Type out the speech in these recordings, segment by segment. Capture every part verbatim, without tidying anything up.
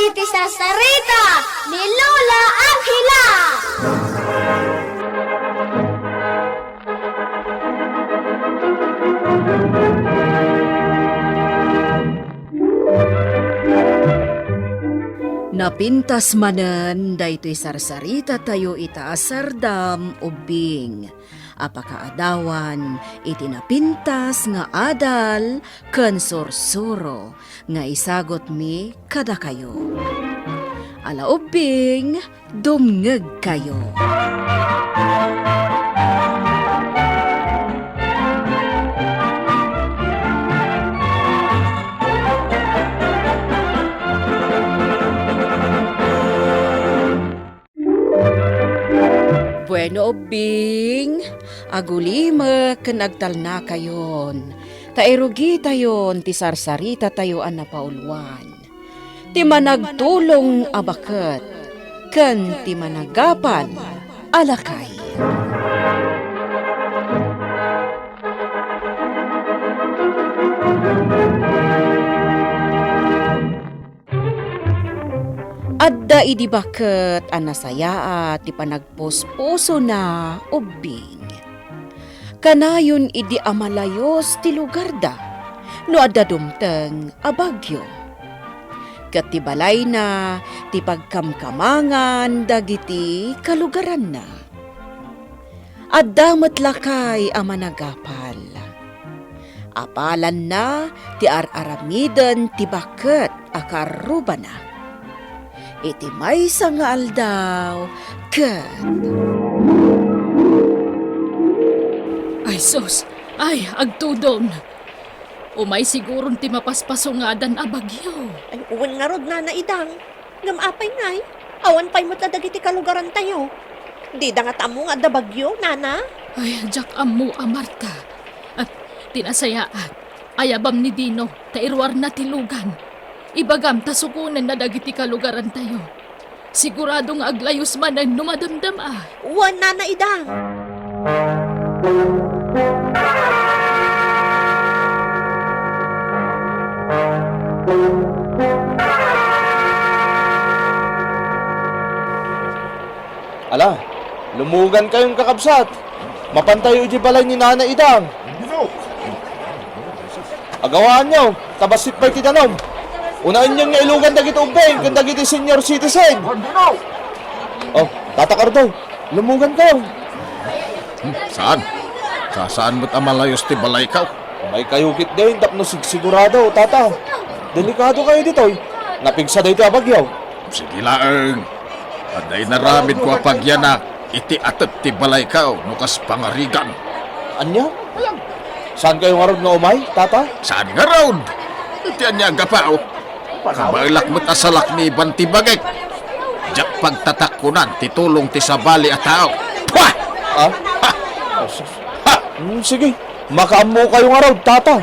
Iti sarsarita ni Lola Angela. Napintas manen daytoy sarsarita tayo ita a sardam ubbing a pakaadawan iti napintas nga adal ken sursuro nga isagutmi kadakayo. Ala ubbing, dumngegkayo. Bueno, ubbing, agulimek ken agtalnakayon, ta irugitayon ti sarsarita tayo a napauluan, ti managtulong a baket ken ti managapal a lakay. Adda idi baket a nasayaat ti panagpuspusona ubbing. Kanayon idi a malayus ti lugarda no adda dumteng a bagyo. Ket ti balayna ti pagkamkamangan dagiti kalugaranna. Adda met lakay a managapal. Apalanna ti ar-aramiden ti baket a karrubana. Iti maysa nga aldaw ket, Ay sus! Ay, agtudong! Umay siguron ti mapaspasungadan a bagyo. Ay, wen ngarud, Nana Idang. Ngem apay ngay, awan pay met la dagiti kalugarantayo. Dida ngata ammo nga adda bagyo, Nana? Ay, diak ammo a, Marta. Ah, ti nasayaat, ayabam ni Dino ta iruarna ti lugan. Ibagam ta sukonenna dagiti kalugarantayo. Sigurado nga aglayus manen no madamdama. Wen, Nana Idang. Ala, lumugankayon, kakabsat. Mapantayo idiay balay ni Nana Idang. Agawaanyo, ta bassit pay ti danum. Unaenyon nga ilugan dagiti ubbing ken dagiti senior citizen. Oh, Tata Cardo, lumugankayo. Hmm, saan? Sasaan met a malayus ti balaykaw? Umaykayo ketdin tapno sigsigurado, Tata. Delikadokayo ditoy. Napigsa daytoy a bagyo. Sige laeng. Adda inaramidko a pagyanak iti atep ti balaykaw no kas pangarigan. Ania? Saankayo ngarud nga umay, Tata? Saan ngarud? Iti ania a gapu? Kabaelak met a salakniban ti bagik. Diak pagtatakkonan ti tulong ti sabali a tao. Pah! Ha? Ha! Hmm, sige. Makaammokayo ngarud, Tata.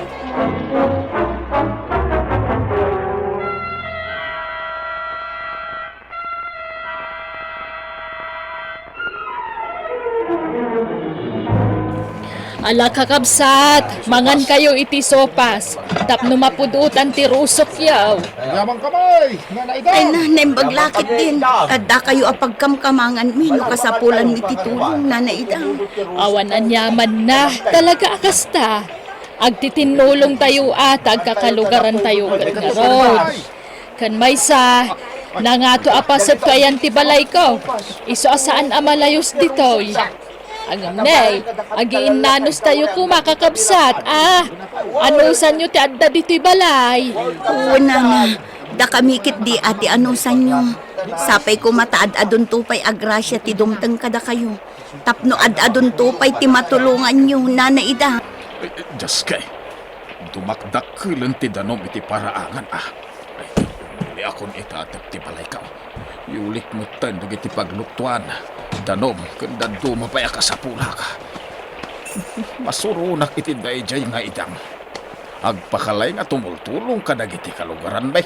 Ala, kakabsat, mangankayo iti sopas tapno mapudotan ti rusokyo. Yaman ka, Nay! Nanay Ay, Dang! Na, naimbag la ketdin. Addakayo a pagkamkamanganmi no kasapulanmi ti tulong, Nanay Dang. Awan aniamanna, talaga a kasta. Agtitinnulongtayo a ta agkakalugarantayo ket ngarud. Ken maysa, nangato a pasetko ayan ti balayko. Isu a saan a malayus ditoy. Ngem ne, agiinnanustayo koma, kakabsat, a. Anusanyo ti adda ditoy balay. Wen, Nana, dakami ketdi a ti anusanyo. Sapay koma ta ad-adunto pay a grasia ti dumteng kadakayo. Tapno ad-adunto pay ti matulonganyo, Nana Ida. Eh, eh, Dios kay, dumakdakkelen ti danum iti paraangan, a. Ay, uliakon ita atep ti balaykaw. Yulik metten dagiti pagluktuan, danum, ken dadduma pay a kasapulak. Masuronak iti daydiay nga idang. Agpakalay nga tumultulong kadagiti kalugaranmi.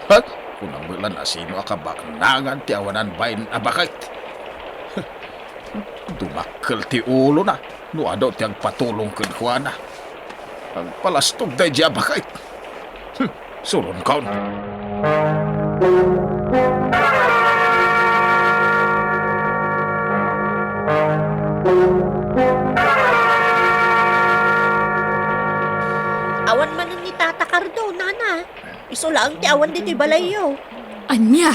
Ha? Kunam met la no sino a kabaknangan ti awanan bain a baket. Dumakkel ti ulona no adu ti agpatulong kenkuana. Agpalastog daydiay a baket. Hmm, suronkon. Ang ti awan ditoy balayyo. Ania?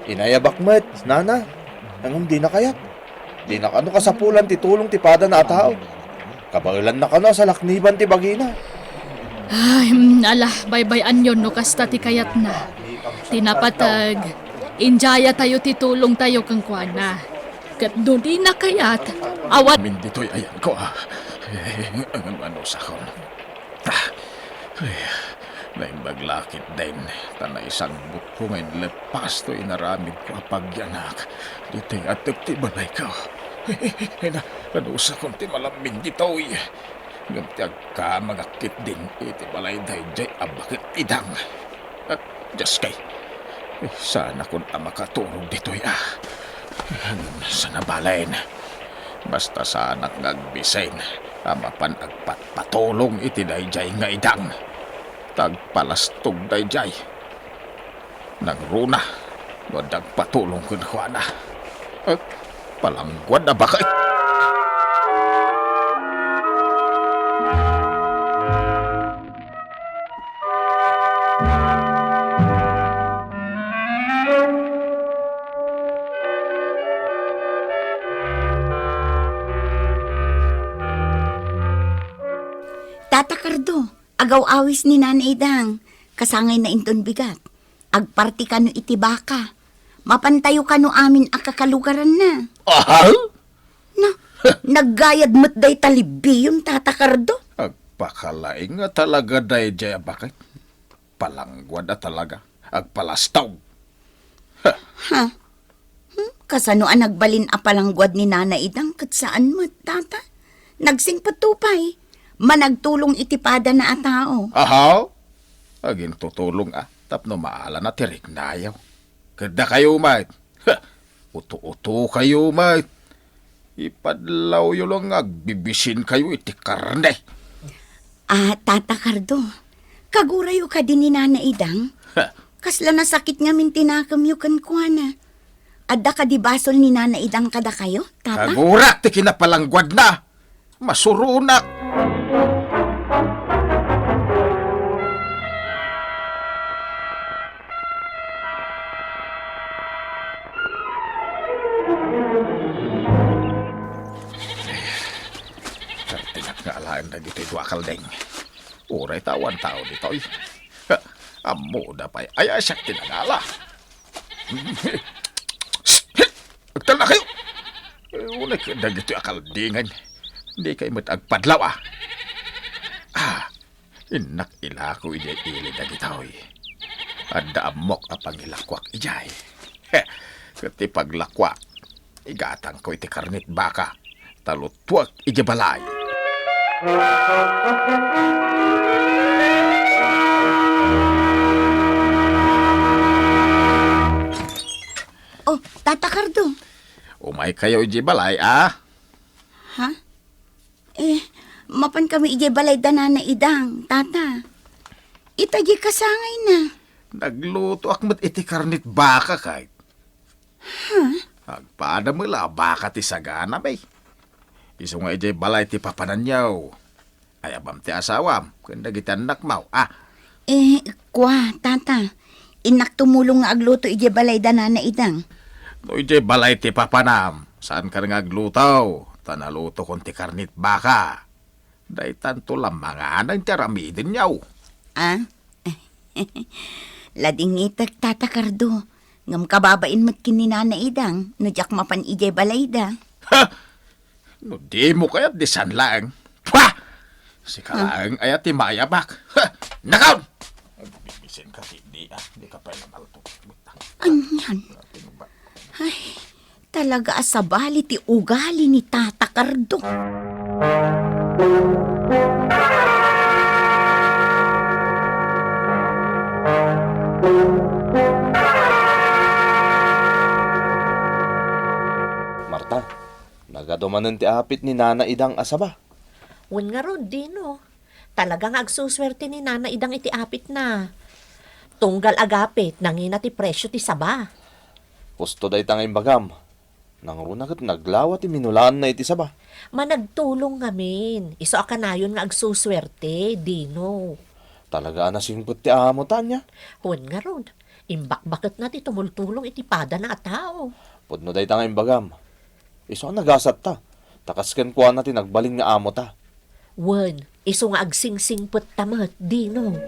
Inayabak met, nana. Ngem dina kayat. Dina kano kasapulan ti tulong ti padana a tao. Kabaelanna kano a salakniban ti bagina. Ay, mm, ala, baybay-anyon no kasta ti kayatna. Ti napateg, idiayatayo ti tulongtayo kenkuana. Ket no dina kayat, awan. Min ditoy ayanko, a. Ngem anusakon. Ah, ay, naimbag la ketdin, ta naisangbutko nga inleppas toy inaramidko a pagyanak. Ditoy attek ti balayko. Ay, na, anusakon ti malammin ditoy. Ngem ti agkamagak ketdin iti balay daydiay a baket idang. At, Dios kay, saanakon a makaturog ditoy, a. Saan a balen. Basta saanak nga agbisin a mapan agpatpatulong iti daydiay nga idang. Ta agpalastog daydiay. Nangruna no adda agpatulong kenkuana. Eh, palangguad a baket. Tata Cardo, agaw-awis ni Nana Idang, kasangayna inton bigat. Agparti kano iti baka. Mapantayo kano amin a kakalugaranna. Aha? Na, naggayad met dayta libbiyon, Tata Cardo. Agpakalaing nga talaga daydiay a baket. Palangguad a talaga. Agpalastog. Ha. Ha? Hmm? Kasano a nagbalin a palangguad ni Nana Idang ket saan met, Tata? Nagsingpetto pay. Managtulong iti padana a tao. Aha? Agintutulong a tapno maalana ti riknayo. Ket dakayo met. Ha! Uto-uto kayo met. Ipadlawyo lang nga agbibisin kayo iti karne. Ah, Tata Cardo, kagurayo kadi ni Nana Idang? Ha. Kasla nasakit ngamin ti nakemyo kenkuana. Adda kadi basol ni Nana Idang kadakayo, Tata? Kagurak ti kinapalangguadna. Masuronak. Kartinak nga alaen dagitoy dua kalding. Uray ta awan tao ditoy. Ha, ammoda pay. Ay, ay, siak ti nangala. Agtalna kayo! Eh, unay ka dagitoy a kaldingan. Di kay met agpadlaw, a. Ah, innak ilako idiay ili dagitoy. Adda ammok a pangilakuak idiay. Heh, ket ti paglakuak, igatangko iti karnit baka. Taluttuak iti balay. Oh, Tata Cardo. Umay kayo iti balay, a? Ha? Eh, mapan kami iti balay da Nana Idang, Tata. Ita di kasangay na. Naglutoak met iti karnit baka, kay. Huh? Agpada met la a baka ti sagana, bay. Isu nga idiay balay ti papananyo. Ay, abam ti asawam, ken dagiti annakmo, a? Eh, kua, Tata. Innak tumulong nga agluto idiay balay da Nana Idang. No idiay balay ti papanam, saan ka nga agluto, ta nalutokon ti karnit baka. Daytanto la manganan ti aramidenyo. Ah? Ladingitek, Tata Cardo. Ngem kababain met ken ni Nana Idang no diak mapan idiay balayda. Ha! No dimo kayat, di saan laeng. Pah! Sika laeng aya ti mayabak. Ha! Nakaw! Agbibisin ka, di, ah. Di ka pay namalto. Anian? Ay, talaga a sabali ti ugali ni Tata Cardo. Marta, nagadu manen ti apit ni Nana Idang a saba. Wen ngarud, Dino. Talaga nga agsusuerte ni Nana Idang iti apitna. Tunggal agapit, nangina ti presio ti saba. Husto dayta nga imbagam. Nangruna ket naglawa ti minulaanna iti saba. Managtulong ngamin. Isu a kanayon nga agsusuerte, Dino. Talaga a nasingpet ti amota, ania? Wen ngarud, imbakbaketna ti tumultulong iti padana a tao. Pudno dayta nga imbagam. Isu a nagasatta, ta kas kenkuana ti nagbalin nga amota. Wen, isu nga agsingsingpetta met, Dino.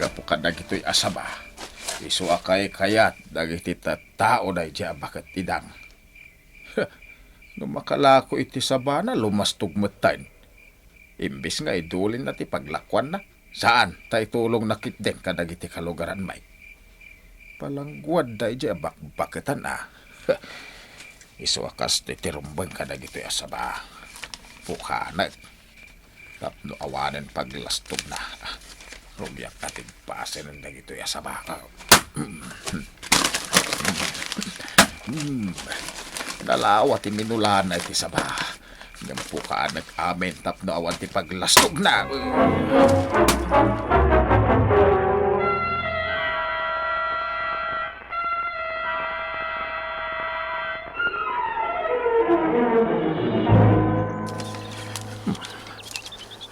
Gapu kadagitoy a saba, isu a kaykayat dagiti tattao daydiay a baket ti dang. No makalako iti sabana, lumastog metten. Imbes nga idulinna ti paglakuanna, saan ta itulongna ketdin kadagiti kalugaran met. Palangguadda idiay a bakbaketan a. Isu a kas ti tirumbeng kadagitoy a saba. Pukanek. Tapno awanen paglastogna. Rumiak a ti pasenen dagitoy a saba. Hmm. Nalawa ti minulana iti saba. Ngem pukanek amin tapno awan ti paglastogna.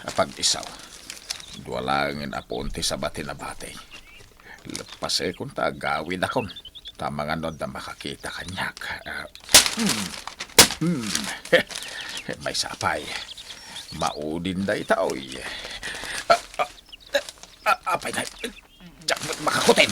Apag-isaw, dua laengen a puon ti saba ti nabati. Leppasekon ta agawidakon, ta amangan no adda makakita kaniak. Ah, mm, mm. Maysa pay, maudin dayta, oy. Ah, ah, ah, apay na, diak met makakutin.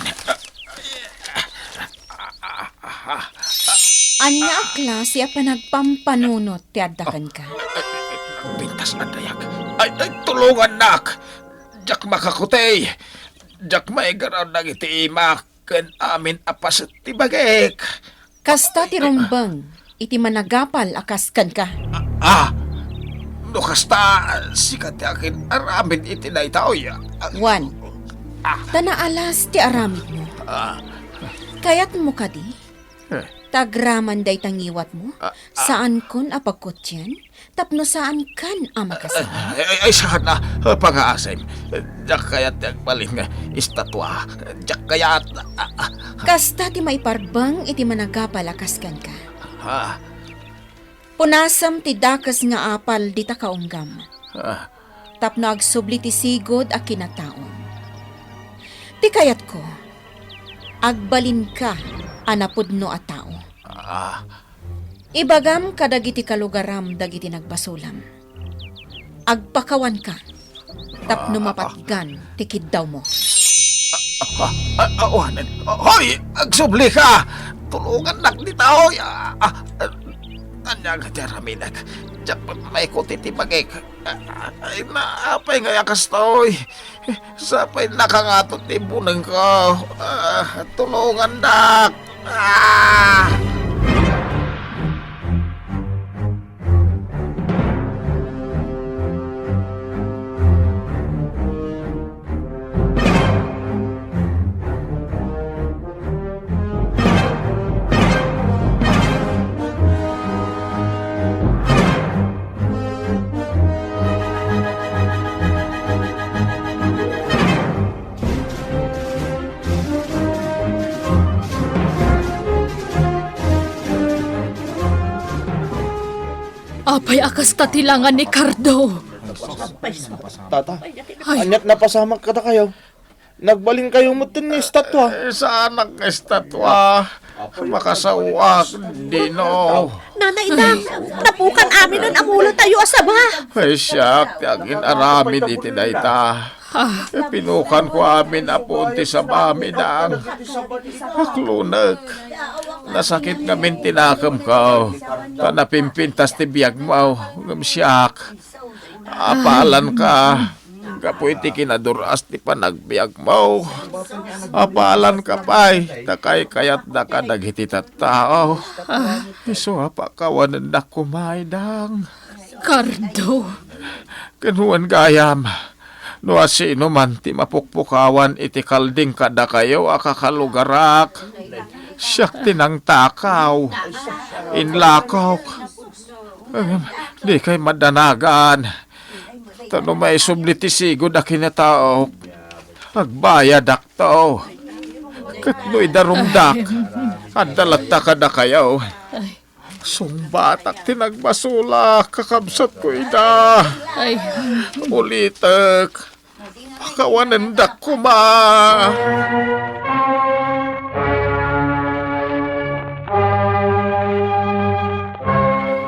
Ania a klase a panagpampanunot ti adda kenka? Ay, ay, nagpintas a dayag. Ay, ay, tulongannak! Diak makakuti! Diak maigarod dagiti imak ken amin a paset ti bagik. Kasta ti rumbeng iti managapal a kas kenka. Ah, ah! No kasta, sika ti akin-aramid iti daytoy. Wen, ta naalas ti aramidmo. Ah. Kayatmo kadi? Eh. Ta agraman dayta ngiwatmo? Ah, ah. Saankon a pagkutien? Tapno saankan a makasaba? Ay, ay, ay, saan a, pangaasim. Diak kayat ti agbalin nga estatua. Diak kayat. Ah, ah. Kasta ti maiparbeng iti managapal a kas kenka. Ah. Punasem ti dakes nga apal dita kaunggam. Ah. Tapno agsubli ti sigud a kinataom. Ti kayatko, agbalinka a napudno a tao. Ah. Ibagam kadagiti kalugaram dagiti nagbasolam. Agpakawanka tapno mapatgan ti kiddawmo. Ah, ah, ah, awanen. Hoy, agsublika! Tulongannak dita, hoy! Ah, ah, ania nga ti aramidek? Diak met maikuti ti bagik. Ay, naapay ngay a kastoy? Sapay nakangato ti bunengko. Ah, tulongandak. Ah! Apay a kasta ti langan ni Cardo? Tata, ay, aniat napasamak kadakayo? Nagbalinkayo met ti estatua. Eh, saanak nga estatua. Makasaoak, Dino. Nana Idang, napukan aminen a mulatayo a saba. Ay, siak ti agin-aramid iti dayta. Ah. Eh, pinukanko amin a puon ti sabami, Dang. Aklonek. Nasakit ngamin ti nakemko. Ta napimpintas ti biagmo, ngem siak. Apalanka. gapu iti kinadur-as ti panagbiagmo. Apalanka pay ta kaykayatdaka dagiti tattao. Isu a pakawanendak koma, Idang. Cardo. Ken wen gayam, no asinoman ti mapukpukawan iti kalding kadakayo a kakalugarak, siak ti nangtakaw, inlakok. Em, dikay madanagan. Ta no maisubli ti sigud a kinataok, agbayadakto. Ket no idarumdak, adda latta kadakayo. Sungbatak ti nagbasolak, kakabsatko, Ida. Ay. Ulitek, pakawanendak koma.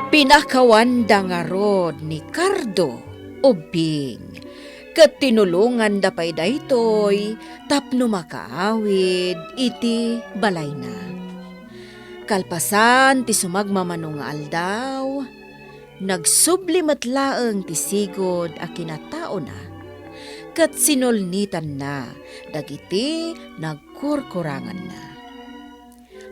Pinakawanda ngarud ni Cardo ubbing, ket tinulonganda pay daytoy tapno makaawid iti balayna. Kalpasan ti sumagmamano nga aldaw, nagsubli met laeng ti sigud a kinataona, ket sinulnitanna dagiti nagkurkuranganna.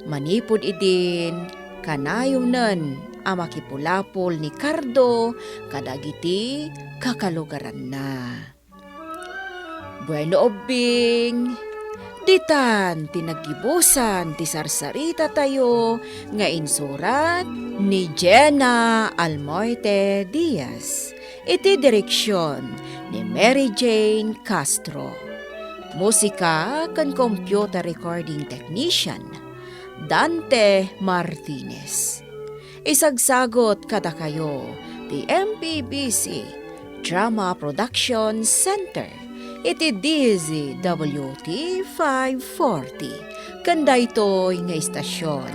Manipud idin, kanayonen a makipulapol ni Cardo kadagiti kakalugaranna. Bueno, ubbing, ditan ti naggibusan ti sarsaritatayo nga insurat ni Jenna Almoite Diaz, iti direksion ni Mary Jane Castro. Musika ken computer recording technician, Dante Martinez. Isagsagut kadakayo ti M P B C Drama Production Center iti D Z W T five forty, ken daytoy nga istasion.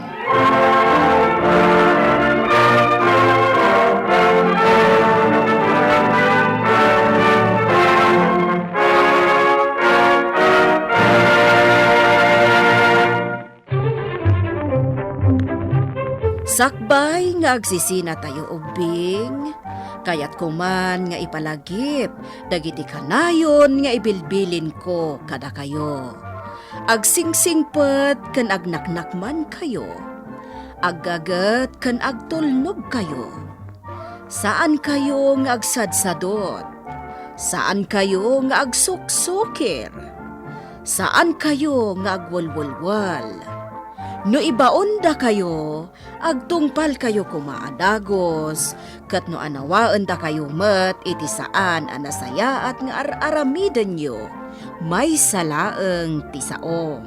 Sakbay nga agsisinatayo ubbing, kayatko man nga ipalagip dagiti kanayon nga ibilbilinko kadakayo. Agsingsingpet ken agnaknakmankayo. Aggaget ken agtulnogkayo. Saankayo nga agsadsadot. Saankayo nga agsuksukir. Saankayo nga agwelwelwel. No ibaondakayo, agtungpalkayo koma a dagus, ket no anawaendakayo met iti saan a nasayaat nga ar-aramidenyo, maysa laeng ti sao.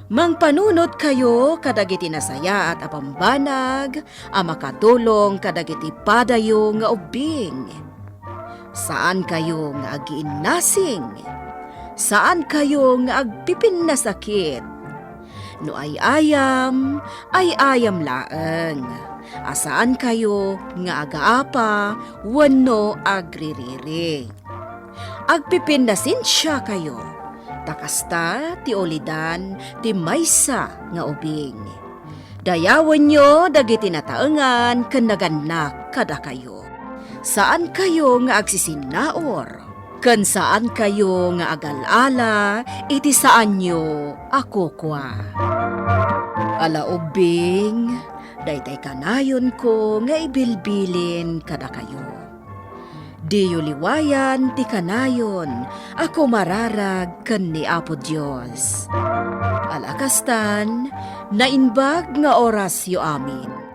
Mangpanunotkayo kadagiti nasayaat a bambanag a makatulong kadagiti padayo nga ubbing. Saankayo nga agiinnasing. Saankayo nga agpipinnasakit. No ay-ayam, ay-ayam laeng. A saankayo nga agaapa wenno agririri. Agpipinnasensiakayo, ta kasta ti ulidan ti maysa nga ubing. Dayawenyo dagiti nataengan ken nagannak kadakayo. Saankayo nga agsisinnaur, ken saankayo nga agal-ala iti saanyo a kukua. Ala ubbing, daytay kanayonko nga ibilbilin kadakayo. Diyo liwayan ti kanayon a kumararag ken ni Apo Dios. Ala kastan, naimbag nga orasyo amin.